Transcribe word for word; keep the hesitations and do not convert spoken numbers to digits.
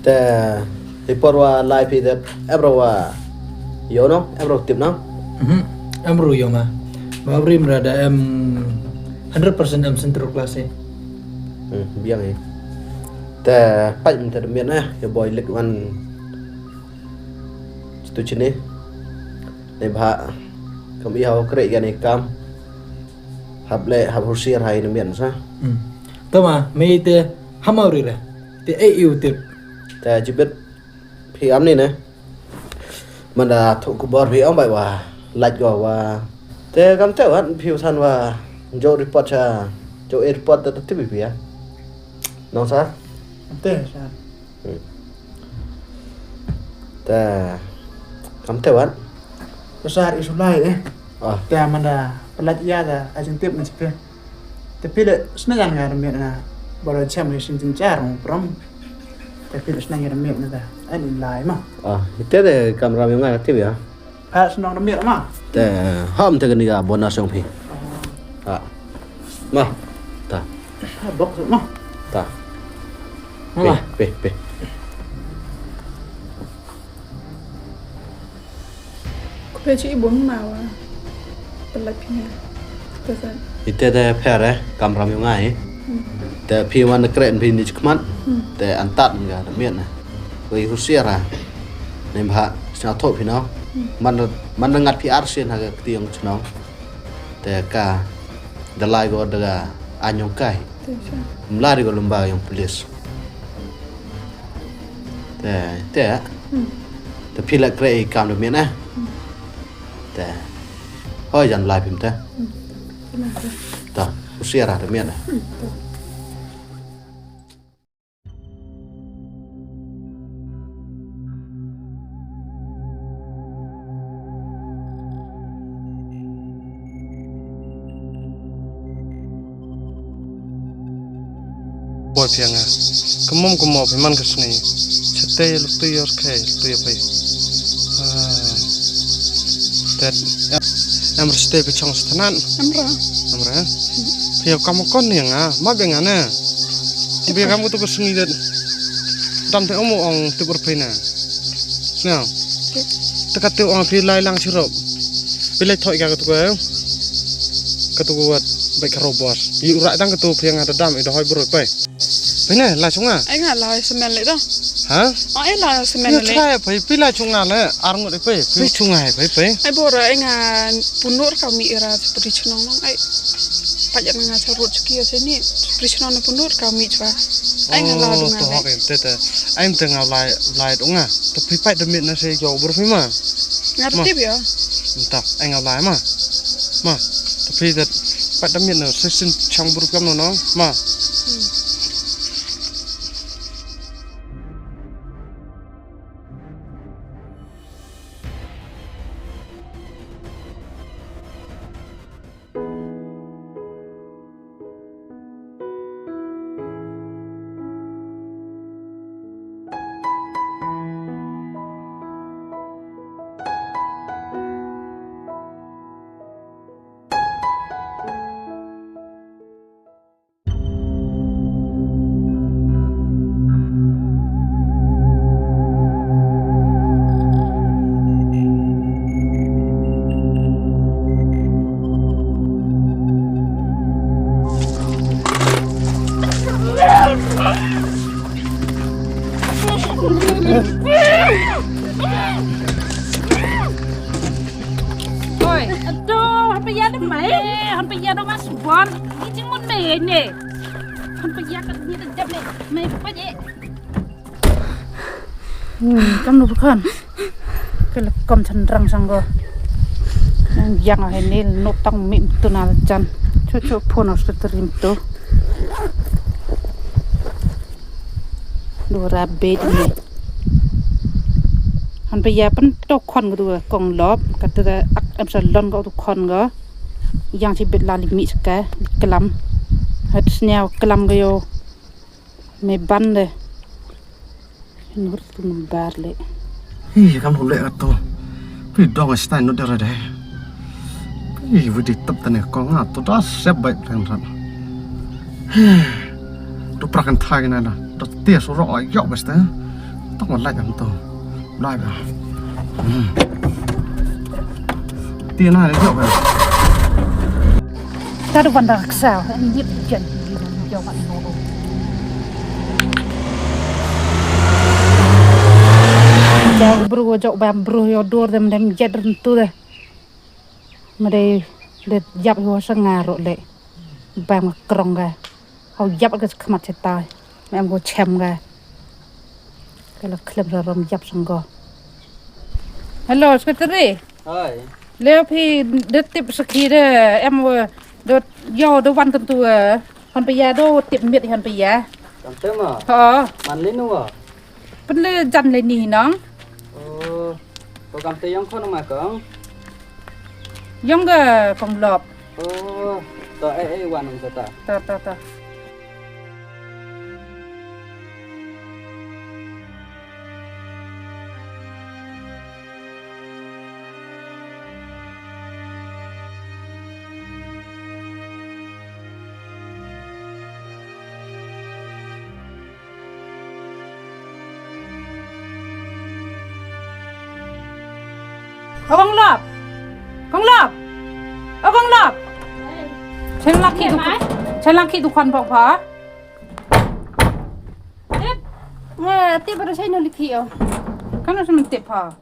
Te i por wa lai phi te em ruh wa ïoh noh, em ruh tip noh. Mhm. Em ruh ïoh ma. Ba rim ra da em hundred percent em central class eh. Hmm, biang eh. Te pait mynta da miet eh, ïa boi lik wan stu chini. Nei bha kam i hau krek ïa nei kam. Hap leh hap husiar hai na miet sa. Hmm. Tama mei te hamau ri re. Te ei iu tip. Te jibit phi am ni ne. Manda thuk kubor phi am bai wa lait go wa. Te kam te wan phi usan wa jo report cha jo e report te te phi ya. Nong sa. Te sa. Hmm. Te kam te wan. Besar isu lai eh. Ah. Te manda pelat ya da ajin tip ni sepe. Te phi le sna jan nga remit na boro chem ri sin jin jar prom. Te phi le sna nga remit na da an in lai ma. Ah, ite de kamera mi ngai tip ya. Ha sna remit ma. Te ham te gani ga bonus yong phi. Ha. Ma. Ta. Ha box ma. Ta. Ma. Pe pe pe. Ko phi chi i bun ma wa. Pelat phi nga. Te sa. Ite te pher eh kamram yu ngai. Hmm. Te phi wan kre phi ni chkmat. Hmm. Te antat nga da miet na. Ko i husiar ha. Ni bha sna tho phi no. Hmm. Man man ngat phi ar sien ha ka tiong chnong. Te ka dalai go daga anyong kai. Te sa. Mlari go lumba yong police. Te te. Hmm. Te phi la kre i kam da miet na. Hmm. Te. Hoi jan lai phim te. Hmm. Ta, husiar ha da miet na. Hmm. Boi phi nga. Kemom kemom phi man ka sngi. Chetei lu tu yor khe lu tu yor phi. Ah. Tet. Em restei phi chong stanan. Em ra. Em ra. Phi kam kon ni nga. Ma be nga ne. Bi kam ko tu ka sngi det. Dam te omo ong tip ur phi na. Sngam. Te ka te ong phi lai lang chirop. Phi lai thoi ka tu ka. Ka tu ka wat bai ka robot. Yu rai dang ka tu phi nga da dam i da hoi bro pai. Phi ne lai chunga. Ai nga lai semen le do. Ha? Ai lai semen le. Trai pai phi lai chunga le ar ngut pai. Phi chunga pai pai. Ai bor ai nga punur ka mi era seperti chnong nong ai. Pajak nga charut chki ase ni. Seperti chnong na punur ka mi chwa. Ai nga la dunga. To hok te te. Ai te nga lai lai dunga. Te phi pai te mit na se jo bro phi ma. Nga tip ya. Entah, ai nga lai ma. Ma. Te phi te pai te mit na se sin chang bro kam no no. Ma. Oi, aduh, hampir ya deh mai, hampir ya dong mas bon. Ini cuma deh ini. Hampir ya kat ni deh mai, mai apa je? Hmm, kam nu bukan. Kele kom chan rang sang go. Nang yang ah ni no tang mi tu na chan. Cho cho phone aus terim tu. Dora bed ni. Han pe ya pen to khon go tu kong lop. Kata ak em salon go tu khon go. Yang si bet la li mi ska klam. Hat sniaw klam go yo. Me ban de. Nur tu number le. Hi kam le to. Pi dong stain no dere de. Hi widi tap tane ko nga to da sep bai plan ran. Tu prakan thai na na. To tia su ro yo beste. Wat lait am to. Lait ba. Hmm. Ti na le jok ba. Ta du ban da ksa. Yip jen. Jok ban do. Jok bru jok bam bru yo dur dem dem jet run tu de. Ma dei de yap yo sa nga ro le. Bam krong ga. Hau yap ka khmat chetai. Mem go chem ga. Kala khlem ra rom yap sang go. Hello, secretary. Hai. Le phi de tip sakhi de em wo de yo de wan tentu eh. Han pia do tip mit han pia. Kam te ma. Ha. Man le nu wa. Pen le jan le ni nang. Oh. Ko kam te yong khon ma kong. Yong ga kong lop. Oh. To eh eh wan ta ta. Ta ta ta. Abang Lap. Kong Lap. Abang Lap. Chen laki du. Chen laki du khan bok pha. Tip. Nga tip ada saya no liki oh. Kan ada semen tip pha.